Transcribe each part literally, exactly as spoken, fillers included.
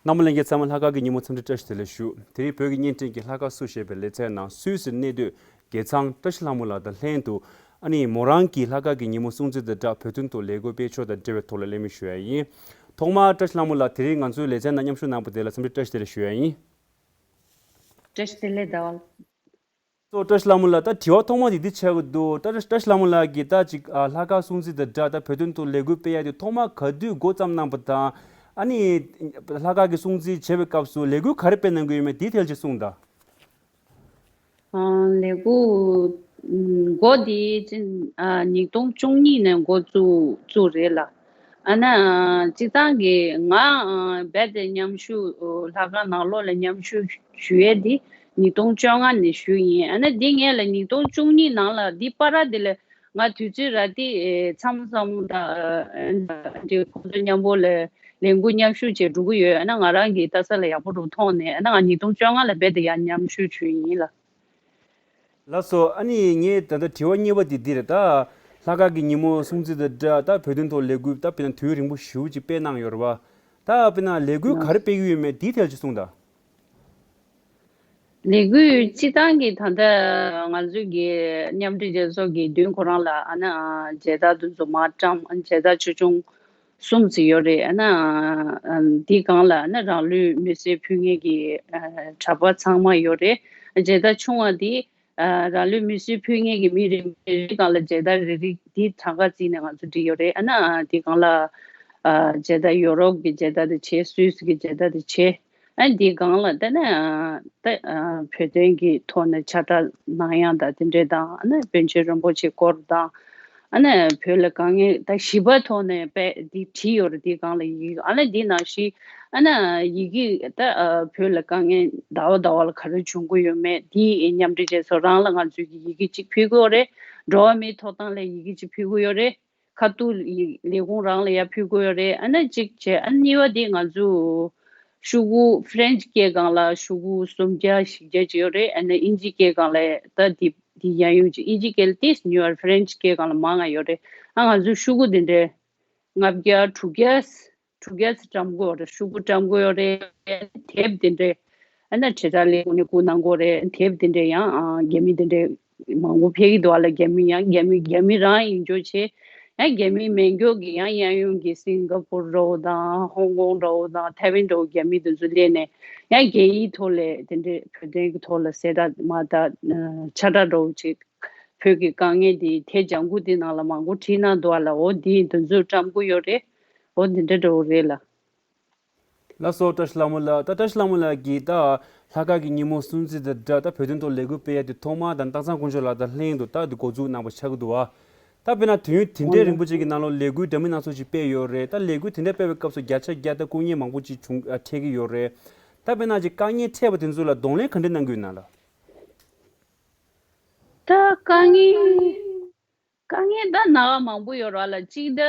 རྣམ་པ་ལྷན་རྒྱས་ཚང་མ་ལྷག་དཀར་གྱི་ཉིན་མོ་འཚམས་འདྲི་བཀྲ་ཤིས་བདེ་ལེགས་ཞུ། དེ་རིང་བོད་ཀྱི་བརྙན་འཕྲིན་གྱི་ལྷག་དཀར་སུ་ཞེས་པའི་ལེ་ཚན་ནང་སུད་སིར་གནས་སྡོད་དགེ་ཚང་བཀྲ་ཤིས་ལྷ་མོ་ལགས་དང་ལྷན་དུ། ཨ་ནི་མོ་རང་གི་ལྷག་དཀར་གྱི་ཉིན་མོ་སྲུང་བརྩི་དང་སྦྲགས་བོད་དོན་ཐོག་ལས་འགུལ་སྤེལ་ཕྱོགས་དང་འབྲེལ་བའི་ཐོག་ལ་གླེང་མོལ་ཞུ་ཡ་ཡིན། ཐོག་མར་བཀྲ་ཤིས་ལྷ་མོ་ལགས་དེ་རིང་ང་ཚོའི་ལེ་ཚན་ནང་མཉམ་ཞུགས་གནང་བ་དེ་ལ་འཚམས་འདྲི་བཀྲ་ཤིས་བདེ་ལེགས་ཞུ་ཡ་ཡིན། བཀྲ་ཤིས་བདེ་ལེགས་ཟླ་བ། སོ་བཀྲ་ཤིས་ལྷ་མོ་ལགས། ད་དྲི་བ་ཐོག་མ་དེ་འདི་ཆགས་ཀྱི་འདུག་ད་བཀྲ་ཤིས་ལྷ་མོ་ལགས་ཀྱིས་ད་ཅིག་ཨ་ལྷག་དཀར་སྲུང་བརྩི་དང་སྦྲགས་ད་བོད་དོན་ཐོག་ལས་འགུལ་སྤེལ་ཡ་དེ་ཐོག་མ་ག་དུས་འགོ་བརྩམས་གནང་པ་དང་། ཨ་ནི་ལྷག་དཀར་གྱི་སྲུང་བརྩི་བྱེད་པའི་སྐབས་སུ་ལས་འགུལ་ག་རེ་སྤེལ་གནང་གི་ཡོད་མེད་དེའི་ཐད་ཅིག་གསུངས་དང་། ཨ་ལས་འགུལ་འགོ་དེ་ཅིག་ཨ་ཉིས་སྟོང་བཅུ་གཉིས་ནས་འགོ་བཙུགས་བཙུགས་རེད་ལ། ཨ་ན་སྤྱིར་བཏང་གི་ང་ཨ་རྦད་དེ་མཉམ་ཞུགས་ལྷག་དཀར་ནང་ལོགས་ལ་མཉམ་ཞུགས་ཞུ་ཡས་དེ་ཉིས་སྟོང་བཅོ་ལྔ་ནས་ཞུས་ཡིན། ཨ་ན་འདི་ངས་ལ་ཉིས་སྟོང་བཅུ་གཉིས་ནང་ལ་འདི་པར་ར་དེ་ལ་ང་དུས་ཚོད་རག་དེ་མཚམས་མཚམས་དང་འདི་ཁོང་ཚོ་མཉམ་པོ་ལ་ལས་འགུལ་མཉམ་ཞུགས་བྱས་འགྲོ་གི་ཡོད། ཨ་ན་ང་རང་གི་ལྟ་ས་ལ་ཡག་པོ་འགྲོ་མཐོང་ནས་ཨ་ན་ང་ཉིས་སྟོང་བཅོ་ལྔ་ལ་རྦད་དེ་ཡང་མཉམ་ཞུགས་ཞུས་ཡིན་ལ། ལགས་སོ། ཨ་ནི་ངས་ད་ལྟ་དྲི་བ་གཉིས་པ་དེ་འདི་རེད། ད་ལྷག་དཀར་གྱི་ཉིན་མོ་སྲུང་བརྩི་དང་སྦྲགས་ད་བོད་དོན་ཐོག་ལས་འགུལ་ད་དཔེར་ན་དུས་རིང་པོ་ཞེ་པོ་ཅིག་སྤེལ་གནང་ཡོད་རེད་བ། ད་དཔེར་ན་ལས་འགུལ་ག་རེ་སྤེལ་གྱི་ཡོད་མེད་དེའི་ཐད་ཅིག་གསུངས་དང་། ལས་འགུལ་སྤྱིར་བཏང་གི་ད་ལྟ་ང་ཚོའི་གི་མཉམ་འབྲེལ་རྒྱལ་ཚོགས་ཀྱི་མདུན་ཁོ་རང་ལ་ཨ་ན་མཇལ་དར་དེ་ཚོ་མར་བཀྲམ། མཇལ་དར་ཆེ་ཆུང་གསུམ་ཙམ་ཡོད་རེད། ཨ་ན་འདི་སྒང་ལ་ཨ་ན་རང་ལུས་མེར་སྲེག་ཕུལ་མཁན་གྱི་གྲྭ་པ་ཚང་མ་ཡོད་རེད། མཇལ་དར་ཆུང་བ་འདི་རང་ལུས་མེར་སྲེག་ཕུལ་མཁན་གྱི་མི་རེ་རེ་སྒང་ལ་མཇལ་དར་རེ་རེ་འདི་གྲངས་ཀ་བརྩིས་ནས་ང་ཚོ་བྲིས་ཡོད་རེད། ཨ་ན་འདི་སྒང་ལ་མཇལ་དར་ཡོ་རོབ་ཀྱི་མཇལ་དར་དེ་བྱས། སུད་སི་གི་མཇལ་དར་དེ་བྱས། ཨ་འདིའི་སྒང་ལ་ད་ནི་ད་བོད་དོན་གྱི་ཐོག་ནས་ཕྱག་བྲིས་གནང་ཡག་དང་དེ་འདྲས་དང་། ཨ་ནི་པཎ་ཆེན་རིན་པོ་ཆེའི་སྐོར་དང་། ཨ་ནི་བོད་ལ་དཀའ་ངལ་ད་ཞི་བའི་ཐོག་ནས་དཔེ་འདི་བྲིས་ཡོད་རེད། འདིའི་སྒང་ལ་ཡི་གེ། ཨ་ནི་འདི་ནང་བཞིན་ཨ་ནི་ཡི་གེ་ད་བོད་ལ་དཀའ་ངལ་ཟླ་བ་ཟླ་བ་ལ་ག་རེ་བྱུང་གི་ཡོད་མེད་འདི་མཉམ་འབྲེལ་རྒྱལ་ཚོགས་རང་ལ་ང་ཚོས་ཀྱི་ཡི་གེ་གཅིག་ཕུལ་གྱི་ཡོད་རེད། འགྲོ་བ་མིའི་ཐོབ་ཐང་ལ་ཡི་གེ་གཅིག་ཕུལ་གྱི་ཡོད་རེད། ཁ་ཐུག་ལས་ཁུངས་རང་ལ་ཡར་ཕུལ་དགོས་ཡོད་རེད། ཨ་ནི་གཅིག་བྱས། ཨ་ནི་གཉིས་པ་དེ་ང་ཚོ་ཤོག་གུ་ཧྥ་རན་སི་སྐད་སྒང་ལ་ཤོག་གུ་སུམ་བརྒྱ་བཞི་བརྒྱ་ཅིག་ཡོད་རེད། ཨ་ནི་དབྱིན་ཇི་སྐད་སྒང་ལ་ད་དེ་དེ་ཡང་ཡོང་ཅིག་དབྱིན་ཇི་སྐད་ལ་ཏིས་ཉུང་བར་ཧྥ་རན་སི་སྐད་སྒང་ལ་མང་ང་ཡོད་རེད། ཨ་ང་ཚོ་ཤོག་གུ་དེ་འདྲའི་ལྔ་བརྒྱ་དྲུག་བརྒྱ་དྲུག་བརྒྱ་ཙམ་བཀྲམ་དགོས་རེད། ཤོག་གུ་བཀྲམ་དགོས་ཡོད་རེད། དེབ་དེ་འདྲའི་ཨ་ནི་དྲིལ་བསྒྲགས་ལས་ཁུངས་ནས་བསྐུར་གནང་དགོས་རེད། དེབ་དེ་འདྲའི་ཡང་ཨ་རྒྱ་མི་དེ་འདྲའི་མང་པོ་ཕེབས་ཀྱི་འདུག་ཨ་ལ། རྒྱ་མི་ཡང་རྒྱ་མི་རྒྱ་མི་རང་ཡིན་ཆོག་བྱས། ཡང་རྒྱ་མི་མེད་མཁན་གྱི་ཡང་གཡས་གཡོན་གྱི་སིང་ག་པུར་འདྲ་བོ་དང་ཧོང་ཀོང་འདྲ་བོ་དང་ཐའེ་ཝན་འདྲ་བོ་རྒྱ་མི་དེ་ཚོ་སླེབས་ནས་ཡང་རྒྱ་ཡིག་ཐོག་ལ་དེ་འདྲའི་བོད་དོན་གྱི་ཐོག་ལ་གསལ་བསྒྲགས་མ་ད་ཕྱག་བྲིས་འདྲ་བོ་བྱས། བོད་ཀྱི་དཀའ་ངལ་འདི་དེ་ལྗང་ཁུ་འདི་ནང་ལ་མང་པོ་བྲིས་གནང་འདུག་ཨ་ལ། འོ་འདི་འདི་ཚོ་བཀྲམ་དགོས་ཡོད་རེད། འོ་འདི་འདྲ་འདྲ་བོ་རེད་ལ། ལགས་སོ། བཀྲ་ཤིས་ལྷ་མོ་ལགས། ད་བཀྲ་ཤིས་ལྷ་མོ་ལགས་ཀྱིས་ད་ལྷག་དཀར་གྱི་ཉིན་མོ་སྲུང་བརྩི་དང་སྦྲགས་ད་བོད་དོན་ཐོག་ལས་འགུལ་སྤེལ་ཡ་དེ་ཐོག་མར་ད་སྟག་ཚང་དཀོན་མཆོག་ལགས་དང་ལྷན་དུ་ད་འདི་འགོ་འཛུགས་གནང་བ་ཆགས་ཀྱི་འདུག་བ། ད་དཔེར་ན་དུས་ཡུན་དེ་འདྲའི་རིང་པོ་ཅིག་གི་ནང་ལོགས་ལས་འགུལ་འདྲ་མིན་སྣ་ཚོགས་ཅིག་སྤེལ་ཡོད་རེད། ད་ལས་འགུལ་དེ་འདྲ་སྤེལ་བའི་སྐབས་སུ་བརྒྱ་ཆ་བརྒྱ་ད་སྐུ་ངལ་མང་པོ་ཅིག་བྱུང་ཨ་འཕྲད་ཀྱི་ཡོད་རེད། ད་དཔེར་ན་ཅིག་དཀའ་ངལ་འཕྲད་པ་དེ་ཚོ་ལ་གདོང་ལེན་ག་འདྲ་གནང་གི་ཡོད་ན་ལགས། ད་དཀའ་ངལ། དཀའ་ངལ་ད་ན་ག་མང་པོ་ཡོད་ར་ལ། གཅིག་ད་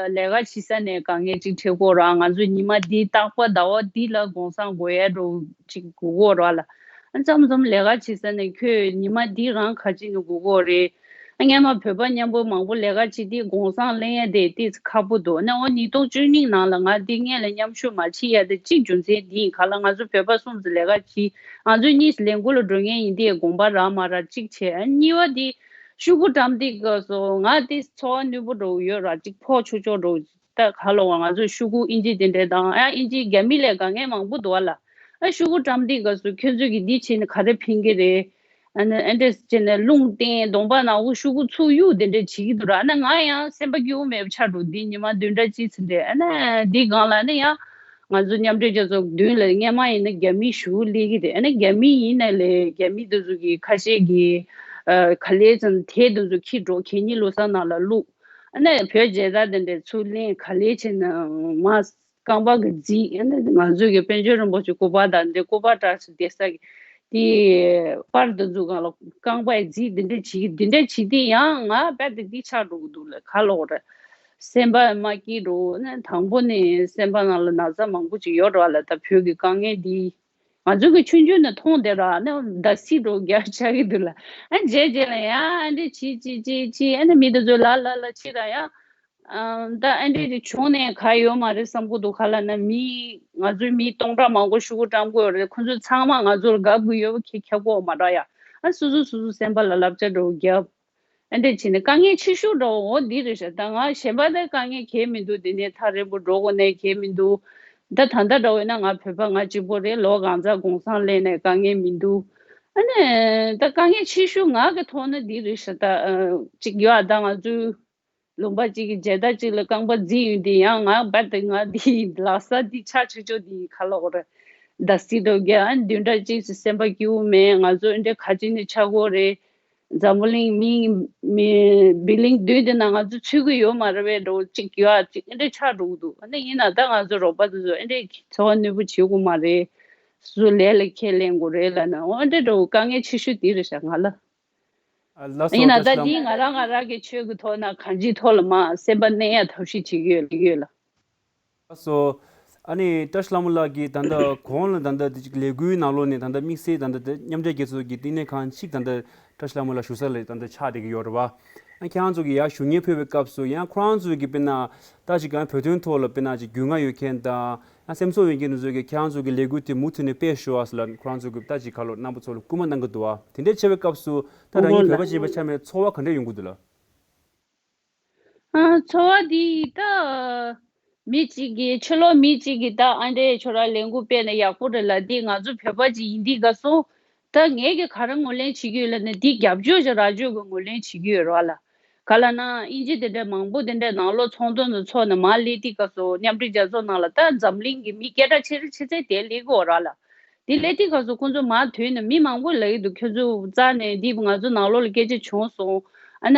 ལས་ཀ་བྱེད་ས་ནས་དཀའ་ངལ་གཅིག་འཕྲད་ཀྱི་ཡོད་ར། ང་ཚོ་ཉི་མ་འདིའི་རྟག་པར་ཟླ་བ་འདི་ལ་གུང་སེང་དགོས་ཡ་འདྲ་གཅིག་དགོས་ཀྱི་ཡོད་ར་ལ། ཨ་མཚམས་མཚམས་ལས་ཀ་བྱེད་ས་ནས་ཁྱོད་ཉི་མ་འདི་རང་ག་ཅི་ནས་དགོས་ཀྱི་ཡོད་རེད། ཨ་སྔན་མ་བོད་པ་མཉམ་པོ་མང་པོ་ལས་ཀ་བྱེད་དུས་གུང་སེང་ལེན་ཡ་དེ་ཏིས་ཁག་པོ་འདུག་ཨ་ནི་འོ་ཉིས་སྟོང་བཅུ་གཉིས་ནང་ལ་ང་འདི་སྔན་ལ་མཉམ་ཞུགས་མ་བྱེད་ཡ་དེ་གཅིག་རྒྱུ་མཚན་འདི་ཡིན། ག་ལ་ང་ཚོ་བོད་པ་གསུམ་ཙམ་ལས་ཀ་བྱེད། ང་ཚོ་གཉིས་ལས་འགུལ་ལ་འགྲོ་མཁན་ཡིན་དུས་དགོངས་པ་རག་མ་རག་གཅིག་བྱས། ཨ་གཉིས་པ་འདི་ཤོག་གུ་བཀྲམ་དུས་སྐབས་སུ་ང་དེ་ཚོར་བ་རྣོན་པོ་འདྲ་བོ་ཡོད་ར། གཅིག་ཕོག་ཆོག་ཆོག་འདྲ་བོ། ད་ག་ལ་བ་ང་ཚོ་ཤོག་གུ་ཨིན་ཇི་དེ་འདྲས་དང་ཨ་ཨིན་ཇི་རྒྱ་མི་ལས་དཀའ་ངལ་མང་པོ་འདུག་ཨ་ལ། ཨ་ཤོག་གུ་བཀྲམ་དུས་སྐབས་སུ་ཁྱོད་ཚོས་ཀྱིས་འདི་བྱས་ནས་ག་རེ་ཕན་གྱི་རེད། ཨ་ནི་ཨེ་འདྲས་བྱས་ནས་རླུང་བསྟན་གདོང་པ་ནག་པོ་ཤོག་གུ་ཚུར་གཡུག་དེ་འདྲས་བྱེད་ཀྱི་འདུག་ར། ཨ་ནི་ང་ཡང་སེམས་པ་སྐྱིད་པོ་མེད་པ་ཆགས་འགྲོ། འདི་ཉི་མ་བདུན་ཕྲག་གཅིག་ཙམ་རེད། ཨ་ནི་འདི་སྒང་ལ་ཨ་ནི་ཡང་ང་ཚོ་མཉམ་འབྲེལ་རྒྱལ་ཚོགས་མདུན་ལ་སྔན་མ་ཡིན་ན་རྒྱ་མི་ཞུ་སླེབས་ཀྱི་རེད། ཨ་ནི་རྒྱ་མི་ཡིན་ན་ལས་རྒྱ་མི་དེ་ཚོ་གི་ཁ་ཤས་ཀྱི་ཨ་ག་ལེ་ཙམ་དེ་དེ་ཚོ་ཁྱི་འགྲོ་གད་སྙིགས་བླུགས་ས་ནང་ལ་བླུགས། ཨ་ནི་བོད་མཇལ་དར་དེ་འདྲས་ཚུར་ལེན་ག་ལེ་བྱས་ན་མ་རྐང་པ་གི་རྫིས། ཨ་ནི་ང་ཚོ་གི་པཎ་ཆེན་རིན་པོ་ཆེ་སྐུ་པར་དང་འདི་སྐུ་པར་བཀྲ་ཤིས་བདེ་ས་གི་དེ་པར་དེ་ཚོ་སྒང་ལ་རྐང་པའི་རྫིས་འདི་འདྲས་བྱེད་ཀྱི། འདི་འདྲས་བྱེད་དུས་ཡང་ང་རྦད་དེ་འདི་ཆགས་འགྲོ་གི་འདུག་ལ། ག་ལོག་རེད། སེམས་པ་མ་སྐྱིད་འགྲོ་ནས་དང་པོ་ནས་སེམས་པ་ནང་ལ་ན་ཚ་མང་པོ་ཅིག་ཡོད་ར་ལ། ད་བོད་ཀྱི་དཀའ་ངལ་འདི་ང་ཚོ་གི་ཆུང་ཆུང་ནས་མཐོང་བསྡད་ར་ནས་ད་སི་འགྲོ་རྒྱག་ཆགས་ཀྱི་འདུག་ལ། ཨ་རྗེས་རྗེས་ལ་ཡང་ཨ་འདྲས་བྱེད་བྱེད་བྱེད་བྱེད། ཨ་ནི་མི་དེ་ཚོ་ལ་ལ་ལ་ཕྱིར་ར་ཡང་ ཨ་ད་ཨ་འདྲས་དེ་བྱུང་ནས་ག་ཡོད་མ་རེད་བསམ་གི་འདུག་ག་ལ་ན་མི་ང་ཚོའི་མི་སྟོང་ཕྲག་མང་པོ་ཤོག་གུ་བཀྲམ་གི་ཡོད་རེད། ཁོ་ཚོ་ཚང་མ་ང་ཚོར་དགའ་གི་ཡོད་པ་ཁྱེད་ཁྱབ་གི་ཡོད་མ་རེད་ཡ། ཨ་སོ་སོ་སོ་སོ་སེམས་པ་ལ་བསླབ་བྱ་འདྲ་བོ་བརྒྱབ། ཨ་འདྲས་བྱས་ནས་དཀའ་ངལ་ཆེ་ཤོས་འདྲ་བོ་འོ་འདི་རེད་ཤག་ད་ང་གཞན་པ་ད་དཀའ་ངལ་གང་ཡང་མི་འདུག་དེ་ནས་ཐག་རིང་པོ་འགྲོ་དགོས་ནས་གང་ཡང་མི་འདུག་ད་ད་ལྟ་འདྲ་བོ་ཡིན་ན་ང་བོད་པ་ང་གཅིག་པོ་རེད། ལོ་གང་ཚ་གུང་སེང་ལེན་ནས་དཀའ་ངལ་མི་འདུག་ཨ་ནི་ད་དཀའ་ངལ་ཆེ་ཤོས་ང་གི་ཐོག་ན་འདི་རེད་ཤག་ད་ཨ་གཅིག་ཡོད་ཨ་ད་ང་ཚོའི་ལུང་པ་གཅིག་གི་མཇལ་དར་གཅིག་ལ་རྐང་པ་འཛིན་ཡོང་དུས་ཡང་ང་རྦད་དེ་ང་འདི་ལག་ས་འདི་ཆག་ཆོག་ཆོག་འདི་ག་ལ་འོ་རེད། ད་སྲིད་དོ་རྒྱ་ཨ་བདུན་ཕྲག་གཅིག་ཙམ་སེམས་པ་སྐྱིད་པོ་མེད། ང་ཚོ་འདི་འདྲ་ག་ཅི་ནས་ཆག་གི་རེད། འཛམ་བུ་གླིང་མི་མི་བི་ལིང་བདུན་དེ་ན་ང་ཚོ་ཚུད་ཀྱི་ཡོད་མ་རེད་པས་འགྲོ་གཅིག་ཡོད་ཨ་གཅིག་ཨེ་འདྲ་ཆགས་འགྲོ་གི་འདུག་ཨ་ནི་ཡིན་ན་ད་ང་ཚོ་རོགས་པ་དེ་ཚོ་ཨེ་འདྲ་འཚོ་བ་དངོས་པོ་བྱེད་དགོས་མ་རེད། སུ་ལས་ལ་ཁས་ལེན་དགོས་རེད་ལབ་ན་འོ་ཨེ་འདྲ་འགྲོ་དཀའ་ངལ་ཆེ་ཤོས་དེ་རེད་ཤག་ང་ལ། ཨ་ལགས་སོ། ཡིན་ན་བཀྲ་ད་ཤིས་ལྷ་འདི་མོ། ང་རང་ང་རང་གི་ཆོས་ཀྱི་ཐོག་ན་གང་ཅིའི་ཐོག་ལ་མ་སེམས་པ་གནས་ཡ་ཐབས་ཤེས་བྱེད་ཀྱི་ཡོད་ལ་ཡོད་ལ། ལགས་སོ། ཨ་ནི་བཀྲ་ཤིས་ལྷ་མོ་ལགས་ཀྱིས་ད་ལྟ་གོང་ལ་ད་ལྟ་དེ་ཅིག་ལས་འགུལ་ནང་ལོགས་ནས་ད་ལྟ་དམིགས་བསལ་ད་ལྟ་དེ་མཉམ་འབྲེལ་རྒྱལ་ཚོགས་ཀྱི་བསྟི་གནས་ཁང་གཅིག་ད་ལྟ་བཀྲ་ཤིས་ལྷ་མོ་ལགས་བཞུགས་ས་ལ་ད་ལྟ་ཆགས་བསྡད་ཀྱི་ཡོད་རེད་བ། ཨ་ཁྱེད་རང་ཚོ་གིས་ཡར་བཞུགས་མཁན་ཕེབས་པའི་སྐབས་སུ་ཡང་ཁོ་རང་ཚོ་གིས་དཔེར་ན་ད་ཅིག་གང་བོད་དོན་ཐོག་ལ་དཔེར་ན་ཅིག་རྒྱུས་མངའ་ཡོད་མཁན་དང་ཡང་སེམས་ཚོར་ཡོད་མཁན་དེ་ཚོ་གིས་ཁྱེད་རང་ཚོ་གི་ལས་འགུལ་དེ་མུ་མཐུད་ནས་སྤེལ་ཤོག་ཨ་ཟེར་ལ་ཁོ་རང་ཚོ་གིས་ད་ཅིག་ག་ལོ་རྣམ་པ་ཚོ་ལ་སྐུལ་མ་གནང་གི་འདུག་བ། དེ་འདྲ་བྱས་པའི་སྐབས་སུ་ད་རང་ཉིད་བོད་པ་ཅིག་ཡིན་པའི་ཆ་ནས་ཚོར་བ་ག་འདྲ་ཡོང་གི་འདུག་ལགས། ཨ་ཚོར་བ་འདི་ད་མི་གཅིག་གིས་ཕྱི་ལོགས་མི་གཅིག་གིས་ད་ཨ་འདྲས་ཁྱོད་རང་ལས་འགུལ་སྤེལ་ན་ཡག་པོ་རེད་ལབ་དུས་ང་ཚོ་བོད་པ་ཅིག་ཡིན་དུས་ག་སོང་། ད་ངས་ཀྱི་ག་རེ་ངོས་ལེན་བྱེད་ཀྱི་ཡོད་ལབ་ན་འདི་རྒྱབ་སྐྱོར་བྱ་ར་སྐྱོར་གྱི་ངོས་ལེན་བྱེད་ཀྱི་ཡོད་རེད་བ་ལ། ག་ལ་ན་ཨིན་ཇི་དེ་འདྲས་མང་པོ་དེ་འདྲས་ནང་ལོགས་ཚོང་དོན་དུ་ཚོགས་ནས་མར་སླེབས་དུས་ག་སོང་མཉམ་འབྲེལ་རྒྱལ་ཚོགས་ནང་ལ་ད་འཛམ་གླིང་གི་མི་སྐད་གྲགས་ཆེ་རིགས་ཆེ་ཚད་དེ་སླེབས་ཀྱི་ཡོད་རེད་བ་ལ། དེ་ལས་དེ་ག་ཚོད་ཁོང་ཚོ་མར་ཐོན་ནས་མི་མང་པོ་ལབ་ཀྱི་འདུག་ཁྱོད་ཚོ་རྩ་ནས་འདི་ང་ཚོ་ནང་ལོགས་ལ་སྐད་ཆ་བྱུང་སོང་། ཨ་ན་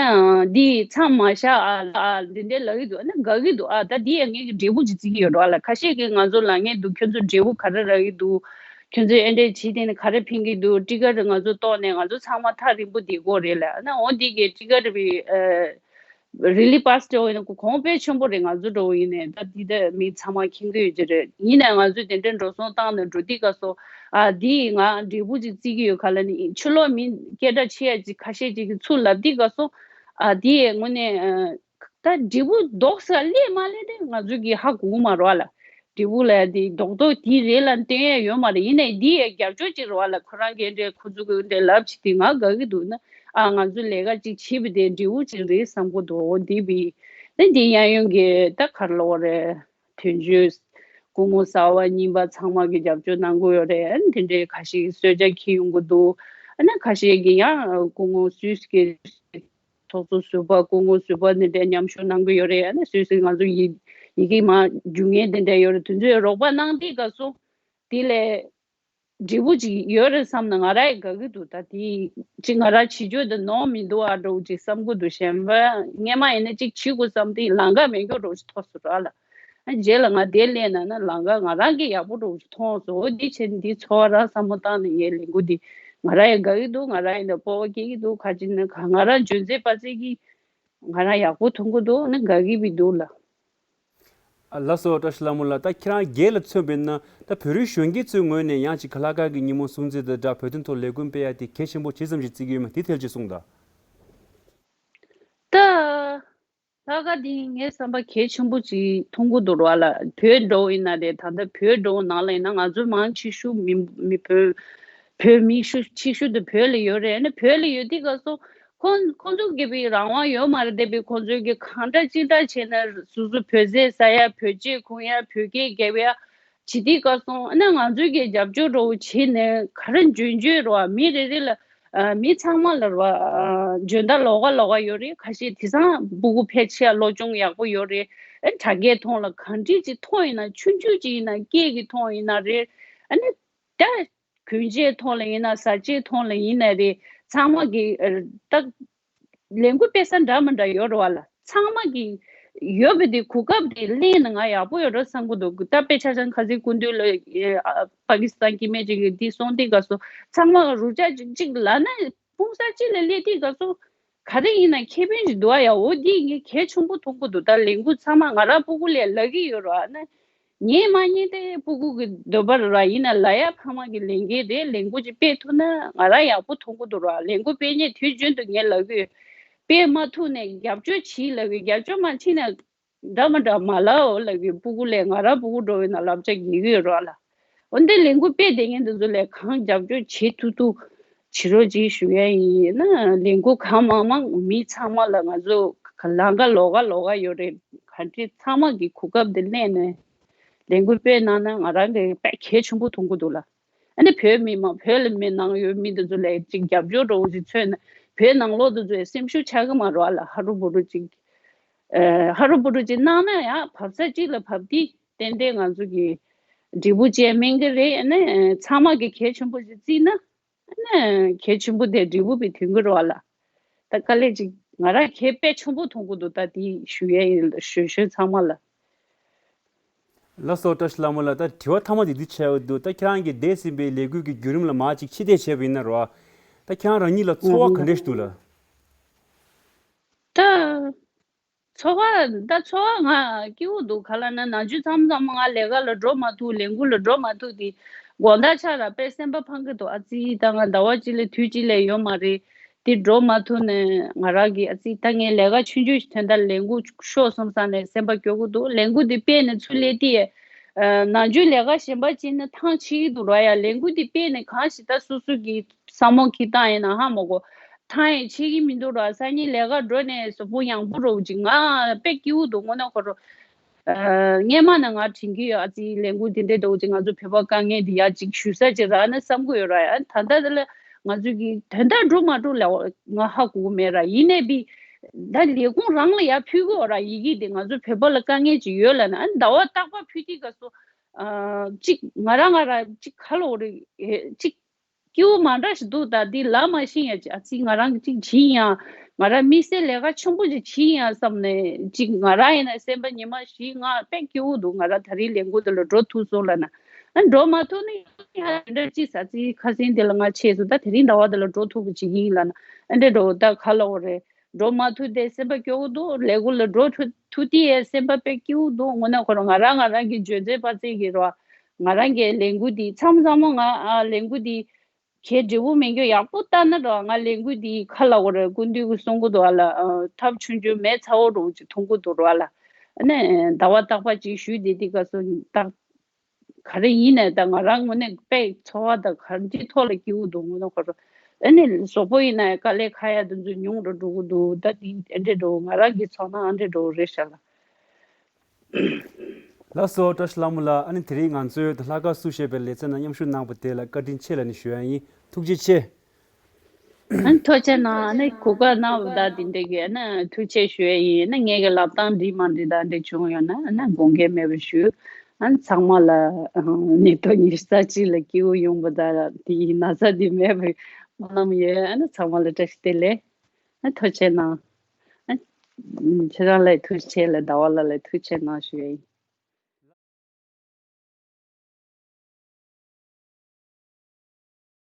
འདི་མཚམས་མ་བཞག་ཨ་ཨ་འདི་འདྲས་ལབ་ཀྱི་འདུག་ཨ་ན་དགའ་གི་འདུག་ཨ་ད་འདི་ཡང་ངས་ཀྱི་འབྲས་བུ་ཅིག་བརྩི་གི་ཡོད་རེད་བ་ལ། ཁ་ཤས་ཀྱིས་ང་ཚོ་ལབ་མཁན་འདུག་ཁྱོད་ཚོ་འབྲས་བུ་ག་རེ་རག་གི་འདུག་ཁྱོད་ཚོས་ཨེ་འདྲས་བྱས་དེ་ནི་ག་རེ་ཕན་གི་འདུག་ཊི་ཀ་རེ་ང་ཚོ་གཏོང་ནས་ང་ཚོ་ཚང་མ་ཐག་རིང་པོ་བསྡད་དགོས་རེད་ལ་ཨ་ན་འོ་འདི་གི་ཊི་ཀ་རེ་བི་ཨ། རི་ལི་པ་སི་འདྲ་བོ་ཡིན་ན་གོང་དཔེ་ཆེན་པོ་རེད། ང་ཚོ་འདྲ་བོ་ཡིན་ནའི་ད་འདི་ད་མི་ཚང་མ་མཁྱེན་གྱི་ཡོད་ཀྱི་རེད། ཡིན་ནའི་ང་ཚོས་དེ་འདྲའི་འགྲོ་སོང་བཏང་ནས་འགྲོ་དུས་ག་སོ་ཨ་འདི་ང་འབྲས་བུ་ཅིག་བརྩི་གི་ཡོད་ག་ལ་ནི་ཕྱི་ལོགས་མི་སྐད་གྲགས་ཆེ་ཡ་ཅིག་ཁ་ཤས་ཅིག་གིས་ཚུར་ལབ་དུས་ག་སོ་ཨ་འདི་ཡའི་ངོས་ནས་ཨ་ད་འབྲས་བུ་ལྡོག་ས་སླེབས་མ་སླེབས་དེ་ང་ཚོ་གིས་ཧ་གོ་གི་མ་རེད་བ་ལ། འབྲས་བུ་ལ་དེ་རྡོག་རྡོག་དེ་རེད་ལ་བསྟན་ཡ་ཡོད་མ་རེད། ཡིན་ནའི་འདི་ཡའི་རྒྱབ་སྐྱོར་ཅིག་རེད་བ་ལ། ཁོ་རང་གིས་འདྲའི་ཁོ་ཚོ་གི་འདྲའི་ལབ་བྱེད་དུས་ང་དགའ་གི་འདུག་ན་ཨ་ང་ཚོ་ལས་ཀ་ཅིག་བྱེད་པ་དེ་འབྲས་བུ་ཅིག་རེད་བསམ་གི་འདུག་འོ་འདི་བི་ནི་འདི་གཡས་གཡོན་གྱི་ད་ག་རེ་ལབ་དགོས་རེད། དོན་གཅོད་སྐུ་ངོ་གསར་བ་རྙིང་པ་ཚང་མ་གིས་རྒྱབ་སྐྱོར་གནང་གི་ཡོད་རེད། ཨ་ནི་དེ་འདྲའི་ཁ་ཤས་ཀྱིས་གསོལ་ཇ་འཁྱེར་ཡོང་གི་འདུག་ཨ་ནི་ཁ་ཤས་ཀྱིས་ཡང་སྐུ་ངོ་སུད་སི་གི་ཚོགས་གཙོ་ཟུར་པ་སྐུ་ངོ་ཟུར་པ་འདི་འདྲའི་མཉམ་ཞུགས་གནང་གི་ཡོད་རེད། ཨ་ནི་སུད་སི་ང་ཚོ་ཡི་ཡི་གེ་མ་འཇུ་མཁན་འདི་འདྲ་ཡོད་རེད། དེ་ཚོས་རོགས་པ་གནང་དུས་ག་སོ་དེ་ལས་འབྲས་བུ་ཅིག་ཡོད་རེད་བསམ་ན་ང་རང་ཡང་དགའ་གི་འདུག་ད་དེ་ཅིག་ང་རང་བྱེད་རྒྱུ་དེ་ནོར་མི་འདུག་ཨ་འདྲ་བོ་ཅིག་བསམ་གི་འདུག་གཞན་པ་སྔས་མ་ཡིན་ན་ཅིག་བྱེད་དགོས་བསམ་དུས་ལམ་ཁ་མེད་མཁན་འདྲ་བོ་ཅིག་ཐོག་སོང་ར་ལ། ཨ་རྗེས་ལ་ང་དེ་སླེབས་ན་ན་ལམ་ཁ་ང་རང་གི་ཡག་པོ་འདྲ་བོ་ཅིག་མཐོང་སོང་། འོ་འདི་བྱས་ནས་འདི་ཚོར་བ་རང་བསམ་བློ་བཏང་ནས་ངའི་ལས་འགུལ་འདི་ང་རང་ཡང་དགའ་གི་འདུག་ང་རང་ཡིན་ན་སྤོབས་པ་སྐྱེ་གི་འདུག་ག་ཅི་ན་ག་ང་རང་འཇོན་ཚད་པ་ཚད་ཀྱིས་ང་རང་ཡག་པོ་མཐོང་གི་འདུག་ཨ་ནི་དགའ་གི་བི་འདུག་ལ། ཨ་ལགས་སོ། བཀྲ་ཤིས་ལྷ་མོ་ལགས། ད་ཁྱེད་རང་སྒེར་ལ་མཚོན་པ་ཡིན་ན་ད་བོད་རིགས་གཞོན་སྐྱེས་ཚོའི་ངོས་ནས་ཡང་ཅིག་ག་ལ་ག་གི་ཉིན་མོ་སྲུང་བརྩི་དང་སྦྲགས་བོད་དོན་ཐོག་ལས་འགུལ་སྤེལ་ཡ་དེ་གལ་ཆེན་པོ་ཇི་ཙམ་ཞིག་བརྩི་གི་ཡོད་མེད་དེ་ཐད་ཅིག་གསུངས་དང་། ད་ལྷག་དཀར་འདི་ངའི་བསམ་པ་གལ་ཆེན་པོ་ཅིག་མཐོང་གི་འདུག་ར་ལ། བོད་འདྲ་བོ་ཡིན་ན་རེད། ད་ལྟ་བོད་འདྲ་བོ་ནང་ལ་ཡིན་ན་ང་ཚོ་མང་ཆེ་ཤོས་མི་མི་བོད་བོད་མི་ཤོས་ཆེ་ཤོས་དེ་བོད་ལ་ཡོད་རེད། ཨ་ནི་བོད་ལ་ཡོད་དུས་ག་སོ་ཁོང་ཁོང་ཚོ་གི་བི་རང་དབང་ཡོད་མ་རེད་དེ་བི་ཁོང་ཚོ་གི་གང་འདྲ་ཅི་འདྲ་བྱས་ན་སོ་སོ་བོད་ཟས་ཟ་ཡ་བོད་ཆས་གོན་ཡ་བོད་སྐད་རྒྱབ་ཡ་བྱེད་དུས་ག་སོང་ཨ་ནི་ང་ཚོ་གི་རྒྱབ་སྐྱོར་འདྲ་བོ་བྱས་ནས་ག་རེ་འཇོན་འཇོན་རོ་མི་རེ་རེ་ལ་ཨ་མི་ཚང་མ་ལ་རོ་ཨ་འཇོན་ཐང་ལོགས་ཀ་ལོགས་ཀ་ཡོད་རེད། ཁ་ཤས་དེང་སང་སྤུ་གུ་ཕལ་ཆེར་བློ་སྦྱོང་ཡག་པོ་ཡོད་རེད། ཨ་དྲ་རྒྱའི་ཐོག་ལ་གང་འདྲ་ཅིག་མཐོང་ཡིན་ན་ཆུང་ཆུང་ཅིག་ཡིན་ན་སྐད་ཀྱི་ཐོག་ཡིན་ན་རེད། ཨ་ནི་ད་གོན་ཆས་ཐོག་ལ་ཡིན་ན་ཟ་ཆས་ཐོག་ལ་ཡིན་ན་རེད། ཚང་མ་གི་ཨ་ད་ལས་འགུལ་སྤེལ་ས་འདྲ་མི་འདྲ་ཡོད་རེད་བ་ལ། ཚང་མ་གི་ཡོད་པའི་དེ་གོ་སྐབས་དེ་ལེན་ན་ང་ཡག་པོ་ཡོད་རེད་བསམ་གི་འདུག་ད་དཔེ་ཆ་ཚང་ཁ་སང་སྐུ་མདུན་ལ་ཨ་པ་ཀི་སི་ཐན་སྐྱེ་དམན་ཅིག་གིས་འདི་གསུངས་དུས་ག་སོ་ཚང་མ་རུ་ཅག་ཅིག་ཅིག་ལབ་ན་སྤུངས་ས་ཅིག་ལ་སླེབས་དུས་ག་སོ་ག་རེ་ཡིན་ན་ཁེ་ཕན་ཞིག་འདུག་ཨ་ཡ། འོ་འདི་ངས་གལ་ཆེན་པོ་མཐོང་གི་འདུག་ད་ལས་འགུལ་ཚང་མ་ང་རང་སྤུ་གུ་ལ་ལབ་ཀྱི་ཡོད་རེད་བ་ན། ཉན་མ་ཉན་དེ་སྤུ་གུ་གི་འདོད་པ་རེད་ར། ཡིན་ན་ལ་ཡ་ཕ་མ་གི་ལས་འགན་རེད། ལས་འགུལ་ཅིག་སྤེལ་ཐུབ་ན་ང་རང་ཡག་པོ་མཐོང་གི་འདུག་ར། ལས་འགུལ་སྤེལ་མཁན་དུས་རྒྱུན་དུ་ངས་ལབ་གི་ཡོད། སྤེལ་མ་ཐུབ་ནས་རྒྱབ་སྐྱོར་བྱེད་ལབ་གི་རྒྱབ་སྐྱོར་མ་བྱེད་ན་ འདྲ་མ་འདྲ་མ་ལབ་ལབ་གི་སྤུ་གུ་ལས་ང་རང་སྤུ་གུ་འགྲོ་བའི་ནང་བསླབ་བྱ་རྒྱག་གི་ཡོད་རོགས་ལ། འོན་ཏེ་ལས་འགུལ་སྤེལ་བསྡད་མཁན་དེ་ཚོ་ལས་གང་རྒྱབ་སྐྱོར་བྱེད་ཐུབ་ཐུབ་བྱེད་རོགས་ཅིག་ཞུ་ཡ་ཡིན་ན། ལས་འགུལ་གང་མང་མང་མི་ཚང་མ་ལ་ང་ཚོ་ལམ་ཁ་ལོགས་ཀ་ལོགས་ཀ་ཡོད་རེད། ག་འདྲ་ཚང་མ་གི་གོ་སྐབས་དེ་ལེན་ནས་ལས་འགུལ་སྤེལ་གནང་ན་ང་རང་གི་དཔེ་གལ་ཆེན་པོ་མཐོང་གི་འདུག་ལ། ཨ་ནི་བོད་མི་མང་བོད་ལ་མི་ནང་ཡོད་མི་དེ་ཚོ་ལ་ཅིག་རྒྱབ་སྐྱོར་འདྲ་བོ་ཅིག་མཚོན་ན་བོད་ནང་ལོགས་དེ་ཚོའི་སེམས་ཤུགས་ཆག་གི་མ་རེད་ལ། ཧ་རུ་བུ་རུ་ཅིག་ཨ་ཧ་རུ་བུ་རུ་ཅིག་གནང་ན་ཡང་བབས་ས་གཅིག་ལ་བབས་དེ་ཏན་ཏན་ང་ཚོ་གི་འབྲས་བུ་ཅན་སྨིན་གི་རེད། ཨ་ནི་ཚང་མ་གི་གལ་ཆེན་པོ་ཅིག་བརྩིས་ན་ཨ་ནི་གལ་ཆེན་པོ་དེ་འབྲས་བུ་དེ་ཐོན་གི་རེད་ལ། ད་དཀའ་ལས་ཅིག་ང་རང་གལ་དཔེ་ཆེན་པོ་མཐོང་གི་འདུག་ད་དེ་ཞུ་ཡས་ཡིན་ཞུ་ཞུ་ཚང་མ་ལ། ལགས་སོ། བཀྲ་ཤིས་ལྷ་མོ་ལགས། ད་དྲི་བ་མཐའ་མ་དེ་འདི་བྱས་ཡོད་འདུག་ད་ཁྱེད་རང་གིས་འདས་ཟིན་པའི་ལས་འགུལ་གྱི་བརྒྱུད་རིམ་ལ་མར་ཅིག་ཕྱིར་བལྟས་བྱས་པ་ཡིན་ན་རོ། ད་ཁྱེད་རང་རང་ཉིད་ལ་ཚོར་བ་ག་འདྲས་ཞིག་འདུག་ལགས། ད་ཚོར་བ་ད་ཚོར་བ་ང་སྐྱིད་པོ་འདུག་ག་ལབ་ན་ནམ་རྒྱུན་མཚམས་མཚམས་ང་ལས་ཀ་ལ་འགྲོ་མ་ཐུབ། ལས་འགུལ་ལ་འགྲོ་མ་ཐུབ་དེ་དགོང་དག་ཆ་ར་དཔེ་སེམས་པ་ཕངས་ཀྱི་འདུག་ཨ་ཙི་ད་ང་ཟླ་བ་གཅིག་ལས་དུས་གཅིག་ལས་ཡོད་མ་རེད། དེ་འགྲོ་མ་ཐུབ་ནས་ང་རང་གི་ཨ་ཙི་ད་ངས་ལས་ཀ་ཆུང་ཆུང་ཞིག་ཐོན་ད་ལས་འགུལ་ཤོར་སོང་བསམ་ནས་སེམས་པ་སྐྱོ་གི་འདུག་ལས་འགུལ་འདི་སྤེལ་ནས་ཚུར་སླེབས་དུས་ཨ་ནམ་རྒྱུན་ལས་ཀ་གཞན་པ་བྱས་ན་ཐང་ཆད་ཀྱི་འདུག་ར། ཡ་ལས་འགུལ་འདི་སྤེལ་ནས་གང་ཞིག་ད་སོ་སོ་གི་བསམ་བློ་འཁྱེར་སྟངས་ཡིན་ན་ཧ་མ་གོ་ཐང་ཡང་ཆད་ཀྱི་མི་འདུག་ར། སང་ཉིན་ལས་ཀ་འགྲོ་ནས་གཟུགས་པོ་ཡང་པོ་རོ་ཅིག་ང་དཔེ་སྐྱིད་པོ་འདུག་དངོས་གནས་ཁོ་རང་། སྔས་མ་ནས་ང་དྲན་གྱི་ཡོད། ཨ་ཙི་ལས་འགུལ་དེ་འདྲའི་འདྲ་བོ་ཅིག་ང་ཚོ་བོད་པ་དཀའ་ངལ་འདི་ཡ་ཅིག་ཞུ་ས་ཅིག་རག་ན་བསམ་གྱི་ཡོད་ར། ཡ་ད་ལྟ་དེ་ལ་ང་ཚོ་གི་དོན་དག་འགྲུབ་མ་འགྲུབ་ལ་ང་ཧ་གོ་གི་མེད་ར། ཡིན་ནའི་བི་ད་ལས་ཁུངས་རང་ལ་ཡ་ཕུལ་གི་ཡོད་ར། ཡི་གེ་དེ་ང་ཚོ་བོད་པ་ལ་དཀའ་ངལ་ཅིག་ཡོད་ལབ་ན་ཨ་ཟླ་བ་རྟག་པར་ཕུལ་དུས་སྐབས་སུ་ཅིག་ང་རང་ང་རང་ཅིག་ཁ་ལོ་རེ་ཅིག་སྐྱིད་པོ་མ་འདྲ་ཞིག་འདུག་ད་འདི་ལབ་མ་ཤེས་ཡ་ཅིག་ཨ་ཙི་ང་རང་གི་ཅིག་བྱིན་ཡང་ང་རང་དམིགས་བསལ་ལས་ཀ་ཆེན་པོ་ཅིག་བྱིན་ཡང་བསམ་ནས་ཅིག་ང་རང་ཡིན་ན་སེམས་པ་ཉི་མ་བཞི་ལྔ་དཔེ་སྐྱིད་པོ་འདུག་ང་རང་ད་རིང་ལས་འགུལ་དེ་ལ་འགྲོ་ཐུབ་སོང་ལབ་ན་ཨ་འགྲོ་མ་ཐུབ་ན་ཡང་དེ་འདྲ་ཅིག་ཨ་ཙི་ཁ་སེང་དེ་ལ་ང་ཆས་སོང་ད་དེ་རིང་ཟླ་བ་དེ་ལ་འགྲོ་ཐུབ་པ་ཅིག་ཡིན་ལབ་ན་ཨ་འདྲ་འགྲོ་ད་ག་ལ་འོ་རེད། འགྲོ་མ་ཐུབ་དེ་སེམས་པ་སྐྱོ་བོ་འདུག་ལས་འགུལ་ལ་འགྲོ་ཐུབ་ཐུབ་དེ་ཡས་སེམས་པ་དཔེ་སྐྱིད་པོ་འདུག་དངོས་གནས་ཁོ་རང་ང་རང་ང་རང་གི་འཇོན་ཚད་པ་ཙིག་གི་རོ། ང་རང་གི་ལས་འགུལ་འདི་མཚམས་མཚམས་མོ་ང་ཨ་ལས་འགུལ་འདི་གལ་འབྲས་བུ་མེད་རྒྱུ་ཡག་པོ་ལྟ་ན་རོ། ང་ལས་འགུལ་འདི་ཁ་ལ་འོ་རེ་སྐུ་མདུན་གྱི་གསུང་གི་འདུག་ཨ་ལ་ཨ་ཐབས་ཆུང་ཆུང་མེད་ཚ་བོ་རོ་ཅིག་མཐོང་གི་འདུག་རོ་ཨ་ལ། ཨ་ནི་ཟླ་བ་རྟག་པ་ཅིག་ཞུས་བསྡད་དེ་ག་སོ་ཏག་ག་རེ་ཡིན་ནའི་ད་ང་རང་ངོས་ནས་དཔེ་ཚོར་བ་དང་ག་རེ་ཐོག་ལ་སྐྱིད་པོ་འདུག་དངོས་གནས་ཁོ་རང་། ཨ་ནི་གཟུགས་པོ་ཡིན་ནའི་དཀའ་ལས་ཁག་ཡ་དེ་ཚོ་ཉུང་རུ་འགྲོ་གི་འདུག་ད་དེ་ཨ་འདྲས་འགྲོ་ང་རང་གི་ཚོར་སྣང་ཨ་འདྲས་འགྲོ་རེད་ཤག་ལ། ལགས་སོ་བཀྲ་ཤིས་ལྷ་མོ་ལགས། ཨ་ནི་དེ་རིང་ང་ཚོའི་ད་ལྷག་དཀར་བསུ་ཞེས་པའི་ལེ་ཚན་ནང་མཉམ་ཞུགས་གནང་བ་དེ་ལ་བཀའ་དྲིན་ཆེ་ལབ་ནས་ཞུ་ཡ་ཡིན། ཐུགས་རྗེ་ཆེ། ཨ་ནི་ཐུགས་རྗེ་གནང་། ཨ་ནི་གོ་སྐབས་གནང་བ་དང་དེ་འདྲ་གི་ཨ་ནི་ཐུགས་རྗེ་ཞུ་ཡ་ཡིན། ཨ་ནི་ངེད་ཀྱི་ལབ་སྟངས་འགྲིག་མ་འགྲིག་དང་འདྲ་བྱུང་ཡོད་ན་ཨ་ནི་དགོངས་འགལ་མེད་པར་ཞུ། ཨ་ནི་ཚང་མ་ལ་ཨ་ནི་ཉིན་ཐོག་ཉི་ཤུ་རྩ་གཅིག་ལ་སྐྱིད་པོ་ཡོང་བ་དང་དེ་ཡི་ན་ཚ་དེ་མེད་པའི་སྨོན་ལམ་ཡོད། ཨ་ནི་ཚང་མ་ལ་བཀྲ་ཤིས་བདེ་ལེགས། ཨ་ཐུགས་རྗེ་གནང་། ཨ་ཁྱེད་རང་ལ་ཐུགས་རྗེ་ཆེ་ལ་ཟླ་བ་ལགས་ལ་ཐུགས་རྗེ་གནང་ཞུ་ཡ་ཡིན།